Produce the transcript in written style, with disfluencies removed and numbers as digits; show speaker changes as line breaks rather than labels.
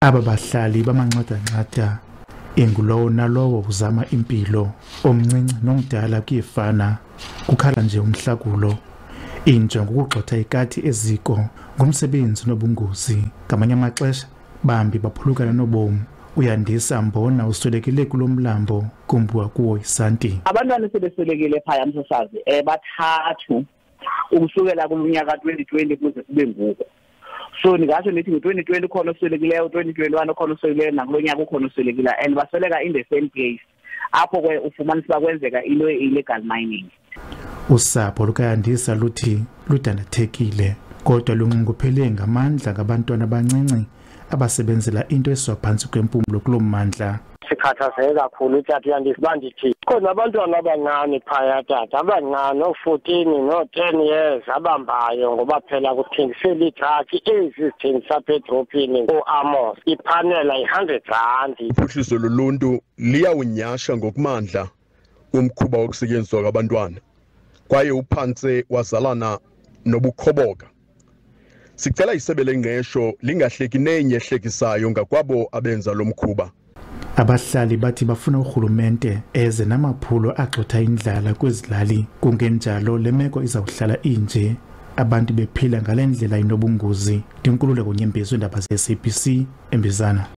Aba bahlali bamanxadanxada, ingulowo nalowo uzama impilo, omncinci nomdala kuyefana, kukhala nje umhlakulo. Injongo kukugxotha ikati eziko ngumsebenzi nobungozi. Ngamanye amaxesha bambi baphulukana nobomi. Uyandisa Mbona uswelekile kulo mlambo kumbiwa kuwo isanti.
Abantwana sebeswelekile phaya, msasazi, bathathu ukusukela kulo 2020 kuze kube ngoku. So ndingatsho ndithi ngo-2020 ukhona oswelekileyo, 2021 ukhona oswelekileyo, nakulo nyaka ukhona oswelekileyo, and basweleka in the same place apho ke ufumanisa uba kwenzeka into ye-illegal mining.
Usapho lukaYandisa luthi ludandathekile, kodwa lunxunguphele ngamandla ngabantwana abancinci abasebenzela into esiwa phantsi kwempumlo kulo mmandla.
Sikhathazeke kakhulu, tata. Uyandisa uba ndithi khona abantwana abancane phaya, tata, abancane oo-14 noo-10 years abambayo, ngoba phela kuthengisela ii-drugs ezi zithengisa apha edrophini, ooAmos, iphanela yi-R100.
Uphuhliso loluntu liyawunyasha ngokumandla umkhuba wokusetyenziswa kwabantwana, kwaye uphantse wazalana nobukhoboka. Sicela isebe lengqesho lingahleki nenye ehlekisayo ngakwabo abenza lo mkhuba.
Abahlali bathi bafuna urhulumente eze namaphulo agxotha indlala kwezilali, kungenjalo le meko izawuhlala inje, abantu bephila ngale ndlela inobungozi. Ndinkululeko Nyembezi, iindaba ze-SABC, eMbizana.